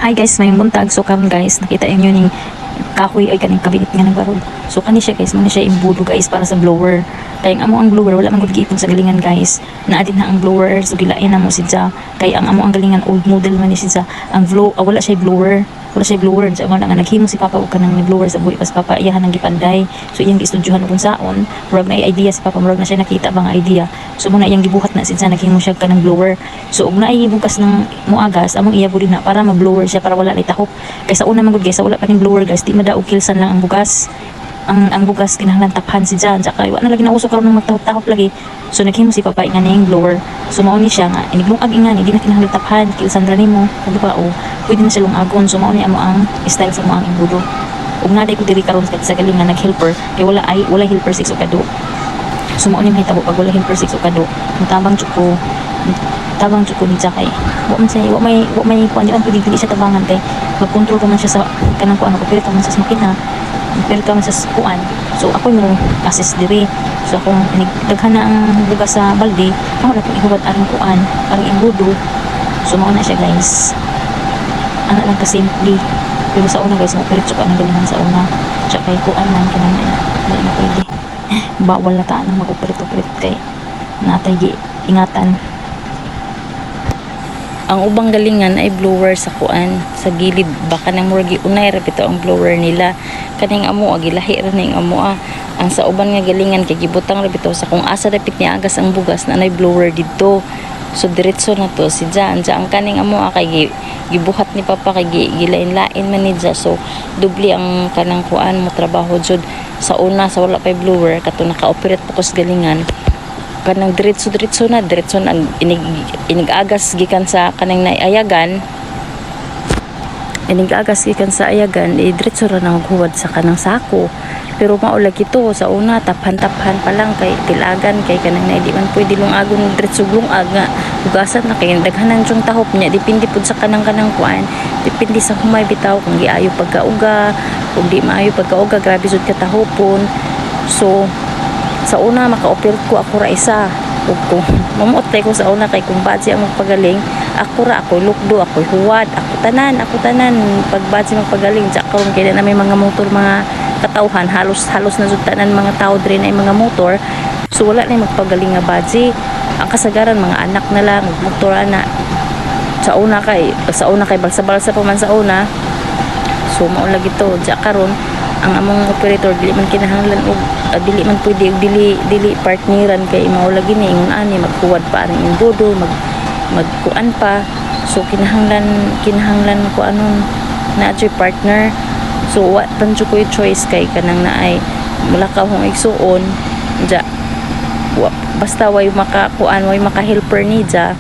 Hi guys, maayong buntag. So karon guys, nakita ninyo ning kahoy ay kaning kabinet nga nagbarog. So kani siya guys, mao na siya imbudo guys para sa blower. Kay ang amo ang blower wala man gud giipon sa galingan guys. Naa din na ang blower, so gilain na mo siya. Kay ang amo ang galingan, old model man ni siya. Ang blow, wala siya blower. Wala siya blower. So mao na nga naghimo si Papa og kanang blower sa buhi pas Papa, iyahan ang gipanday. So iyang giestudyohan kung saon, murag na idea si Papa, murag na siya nakita ba nga idea. So mao na iyang gibuhat na siya, naghimo siya kanang blower. So ug naay bugas ng muagas, among iya din na para ma-blower siya para wala nay tahop. Kay sa una man gud guys, sa wala pa ning blower guys, di madaog, kilsan lang ang bugas. Ang bugas kinahanglan taphan si Jan. Tsaka wa na lagi nauso karon ng magtahop-tahop lagi. So naghimo si Papa nga ning blower. So mao ni siya nga iniglungag ingan, hindi na kinahanglan taphan, kilsan ra nimo. Kung ba o pwede na siya lungagon. So mao ni amo ang style sa mo ang imbudo. Ug naday ko diri karon sa galingan nag-helper kay wala ay wala helper six o kado. So mao ni mahitabo pag wala helper six o kado. Mutabang jud ko, tabang jud ko ni kay wa man siya wa may kuan, di man pwede dili siya tabangan kay mag-control pa man siya sa kanang kuan, ako pero man sa makina, pero man sa kuan. So ako mo assist diri. So kung daghan na ang bugas sa balde, ako na pong ihuwat arang kuan, arang imbudo. So mao na siya guys, ana lang kasimple. Pero sa una guys, mo pero ka ng galingan sa una. Tsaka kay kuan man, kanang dili na pwede, bawal na taan ang mag-operate-operate kay natay gi ingatan. Ang ubang galingan ay blower sa kuan, sa gilid baka nang murag unay ra bitaw ang blower nila. Kaning amo gilahi ra ning amo ah. Ang sa uban nga galingan kay gibutang ra bitaw sa kung asa dapit ni agas ang bugas na nay blower didto. So diretso na to si Jan. Ang kaning amo ah, kay gibuhat ni Papa kay gilain-lain man ni Ja. So dubli ang kanang kuan mo trabaho jud. Sa una, sa wala pay blower, kato naka-operate pa ko sa galingan, kanang diretso diretso na, diretso na ang inig inigagas gikan sa kanang naiayagan, inigagas gikan sa ayagan, eh, diretso ra na huwad sa kanang sako. Pero mao lagi to sa una, taphan-taphan pa lang kay tilagan, kay kanang na di man pwede lungagon diretso lungag nga hugasan na kay daghanan yung tahop niya. Depende pud sa kanang kuan, depende sa humay bitaw, kung giayo pagkauga, kung di maayo pagkauga, grabe jud katahopon. So sa una maka-operate ko, ako ra isa. Ug kung mamuot ko sa una kay kung badsi ang magpagaling, ako ra, ako lukdo, ako huwad, ako tanan, ako tanan pag badsi magpagaling. Sa karon kay na may mga motor mga katawhan, halos halos na jud tanan mga tao diri na mga motor. So wala na magpagaling nga badsi. Ang kasagaran mga anak na lang motor ana. Sa una kay balsa-balsa pa man sa una. So mao lagi to. Diya karon ang among operator dili man kinahanglan og dili man pwede og dili dili partneran kay mao lagi ni ingon ani, maghuwad pa ang imbudo, magkuan pa. So kinahanglan kinahanglan ko anon na adyoy partner. So wa pan jud ko'y choice kay kanang naay mulakaw hong igsuon ja, wa, basta way makakuan, way maka-helper ni ja,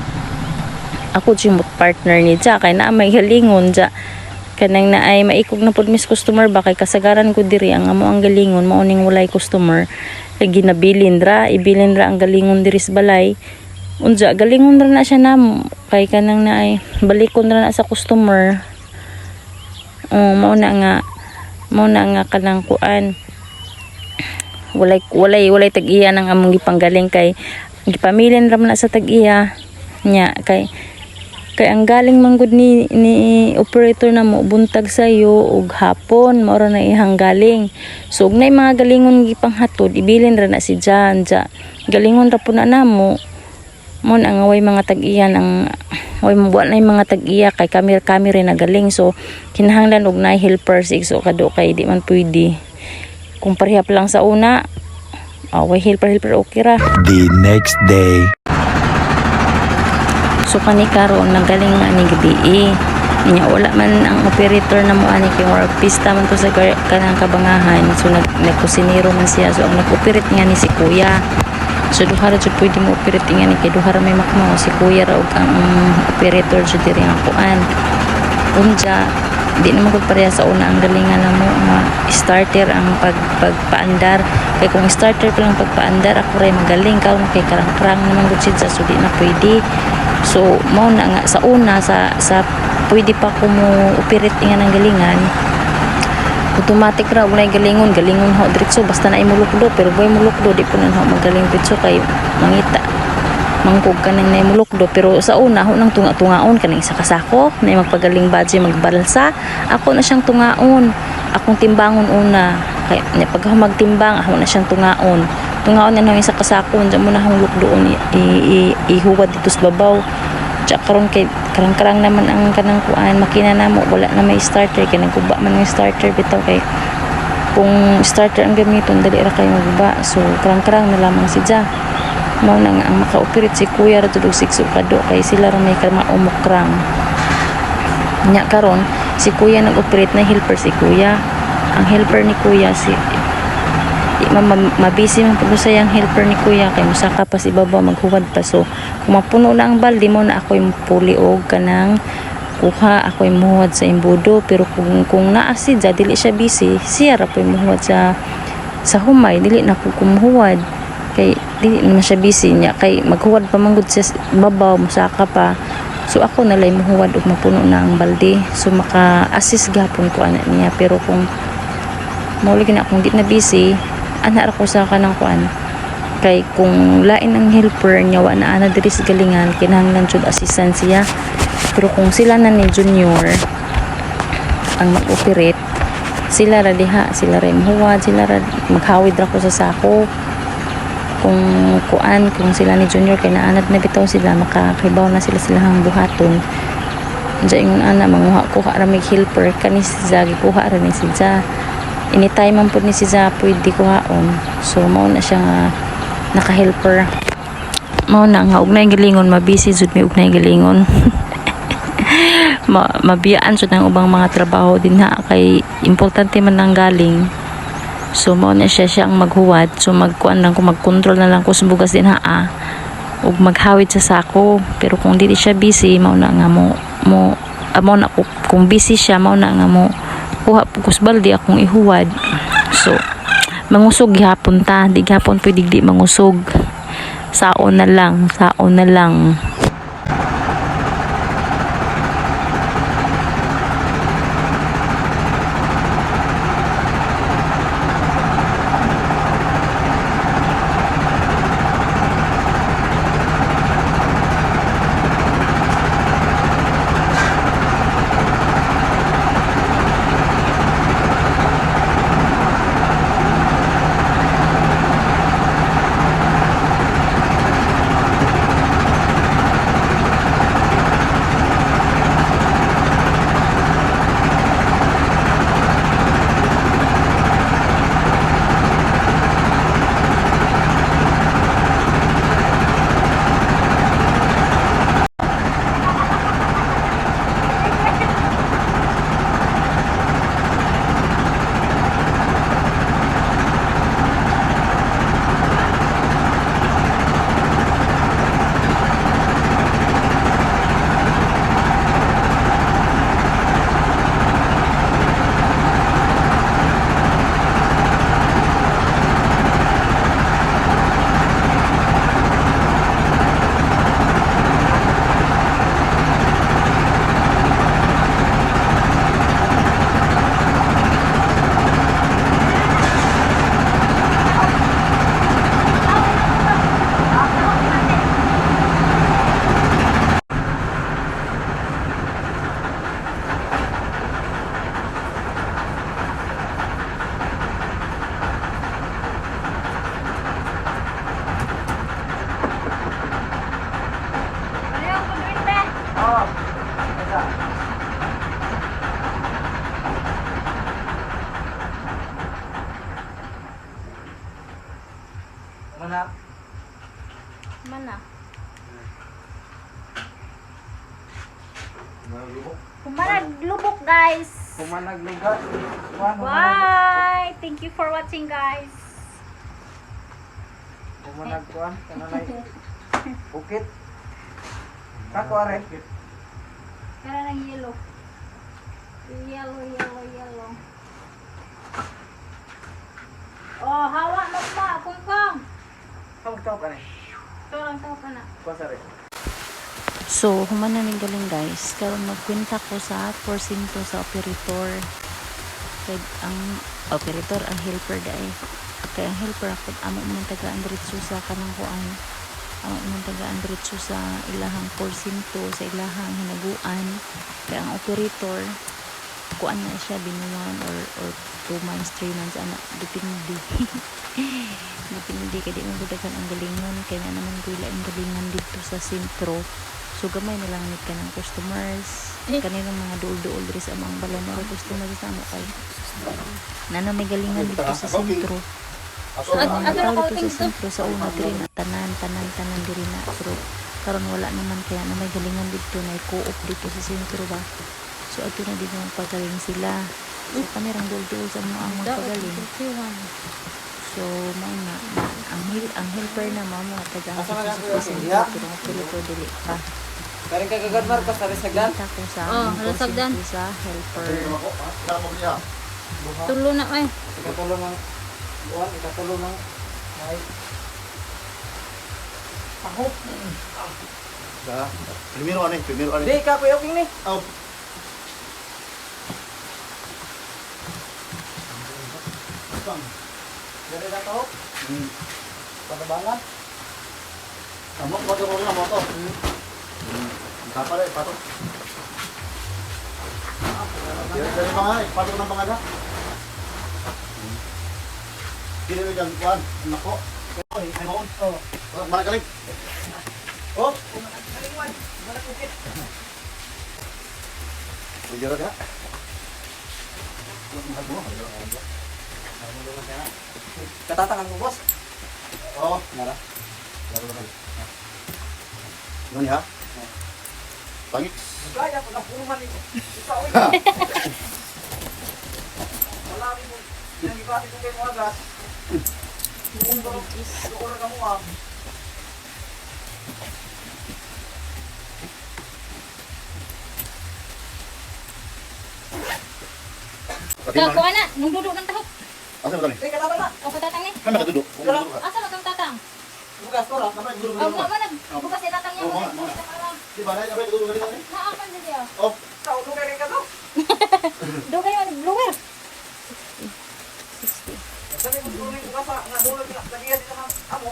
ako jud mo partner ni ja kay naa may galingon ja, kanang naay maikog na pud mis customer ba, kay kasagaran ko diri ang amo ang galingon mao ning walay customer kay ginabilin ra, ibilin ra ang galingon diri sa balay. Unja galingon ra na siya namo kay kanang naay balikon ra na sa customer. Oh, mao na nga kanang kuan, walay tag-iya ng among gipanggaling kay gipamilin ra man na sa tag-iya nya, kay ang galing man gud ni operator na mo buntag sayo ug hapon, mao ra na ihang galing. So ug nay mga galingon gipanghatod, ibilin ra na si Jan ja, galingon ra po na namo mo na nga way mga tag-iya ang way mo na mga tag-iya kay kami kami rin nagaling. So kinahanglan og nay helper six o kado kay di man pwede kung pareha pa lang sa una, way helper helper, okay ra. The next day. So kani karon nagaling nga ni gabi. Nya wala man ang operator na mo ani kay murag pista man to sa kanang kabangahan. So nagkusinero man siya. So ang nag-operate nga ni si kuya. So duha ra jud pwede mo operate nga ni kay duha ra may makmo, si kuya ra ug ang operator jud diri ang kuan. Unja di naman gud pareha sa una ang galingan na mo nga starter ang pagpaandar, kay kung starter pa lang pagpaandar, ako ray magaling. Karon kay karang-karang naman gud siya, so di na pwede. So mao na nga sa una, sa pwede pa ko mo operate nga ng galingan, automatic ra og nay galingon, galingon ho diretso basta na imulukdo. Pero boy mulukdo, di po na ho magaling diretso kay mangita. Mangkog kanang nay mulukdo, pero sa una ako nang tunga-tungaon kanang isa ka sako na magpagaling badge magbalsa, ako na siyang tungaon, akong timbangon una kay nya pag ako magtimbang, ako na siyang tungaon, tungaon na nang isa ka sako, unsa mo na akong lukdoon ihuwad dito sa babaw. Tsa karon kay karang-karang naman ang kanang kuan makina namo, wala na may starter kay nagguba man ang starter bitaw, kay kung starter ang gamiton dali ra kayo maguba. So karang-karang na lamang si Ja. Mao na nga ang maka-operate si kuya ra jud og sigso kado kay sila ra may kamaumukrang. Nya karon si kuya nag-operate, na helper si kuya. Ang helper ni kuya si mabisi man pud sa helper ni kuya kay musaka pa si ibabaw, maghuwad pa. So kung mapuno na ang balde mo na ako'y puli og kanang kuha, ako'y muhuwad sa imbudo. Pero kung naa si Ja, dili siya busy, siya ra po'y muhuwad sa humay, dili na ko kumuhuwad kay dili naman siya busy niya, kay maghuwad pa man gud siya sa babaw, musaka pa. So ako na lay muhuwad og mapuno na ang balde, so maka-assist gapon ko ana niya. Pero kung mauli na kung di na busy, ana ra ko sa kanang kuan, kay kung lain ang helper niya, wa na ana diri sa galingan, kinahanglan jud assistance siya. Pero kung sila na ni Junior ang mag-operate, sila ra diha, sila ra muhuwad, sila ra maghawid ra ko sa sako. Kung kuan, kung sila ni Junior kay naanad na bitaw sila, makakibaw na sila silahang buhaton. Diya ingon ana, manguha kuha ra mig helper kani si Zagi, kuha ra ni si Ja anytime man pud ni si Ja pwede kuhaon. So mao na siya nga naka-helper. Mao na nga ugnay gilingon, mabisi jud mi ugnay gilingon. Mabiyaan jud ang ubang mga trabaho din ha, kay importante man ang galing. So mao na siya, siya ang maghuwad. So magkuan lang ko, magkontrol na lang ko sa bugas din ha ah, ug maghawid sa sako. Pero kung dili siya busy, mao na nga mo mo ah, mao na kung busy siya, mao na nga mo kuha po kus balde akong ihuwad. So mangusog gihapon ta, di gihapon pwede di mangusog, saon na lang, saon na lang. Oh. Asa? Mana? Mana. Humanag. Humanag lubok, guys. Humanag lugar. Kuan, humanag. Bye! Thank you for watching, guys. Humanag kuan kananay. Bukit. Kako are. Kara ng yellow. Yellow, yellow, yellow. Oh, hawa mo pa, kungkong. Tawag tawag ka na. Ito lang tawag ka na. Kuan sare. So, human na galing guys. Karon magkwenta ko sa porsinto sa operator. Kay ang operator, ang helper dai. Kay ang helper ako amo man tagaan diretso sa kanang kuan. Ang imong tagaan diretso sa ilahang porsinto, sa ilahang hinaguan. Kaya ang operator, kuan na siya, binuwan or 2 months, 3 months, ana, depende. Depende kay di man gud daghan ang galingon, kay na naman gud ang galingon dito sa sentro. So gamay na lang ni kanang customers, kaninang mga duol-duol diri sa among balay, mga customers sa amo kay nana may galingan dito sa sentro. So ang mga tao dito sa sentro sa una diri na tanan tanan tanan diri na, pero karon wala naman, kaya na may galingan dito na co-op dito sa sentro ba. So ato na dito magpagaling sila. So kanirang duol-duol sa mga ang magpagaling. So mao na ang helper na mao mga taga Asa man sa ako yung sentro, siya? pero ang operator dili pa. Karin ka kagad Marcos, tari sagdan. Kita ko sa Oh, ang hala sagdan. porsyento sa helper. Tulo na ay. Ikatulo ng buwan, ikatulo ng may Ahop. Da. Primero ano eh, primero ano eh. Di ka kuya king ni. Oh. Dari na to. Patabangan. Amo ko ko na mo to. Kapal eh, patok. Dari dari mga eh, patok ng mga da. Dili mo dyan, kuan, nako. Ay, ay maon. Oh. Maragaling. Oh. Medyo ka. Katatangan ko, boss. Oh, Nara. laro na. Ano niya? Pangit. Kaya ko na puro man ito. Ikaw eh. Wala rin mo. Nangibati ko kayo mga gas. Doon ka mo ah. Ka kuan na, nung dudo ng tahok. Asa ba kami? Di katatang na. O katatang ni. Kami kadudo. Kung ka. Asa man kang tatang? Bugas ko ra. Kami kadudo. Oh, mo man nagbukas si tatang niya. Oo, mga, mga. Di ba na kami kadudo kanina eh? Naaman na siya. Oh, Sa ulo kay ka to. Dugay man blower. Sabi mo dulo yung bugas nga dulo nga lagi dito ka amo.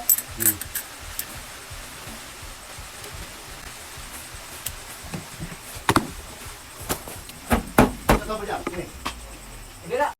ito ba diyan? Ini. Hindi na.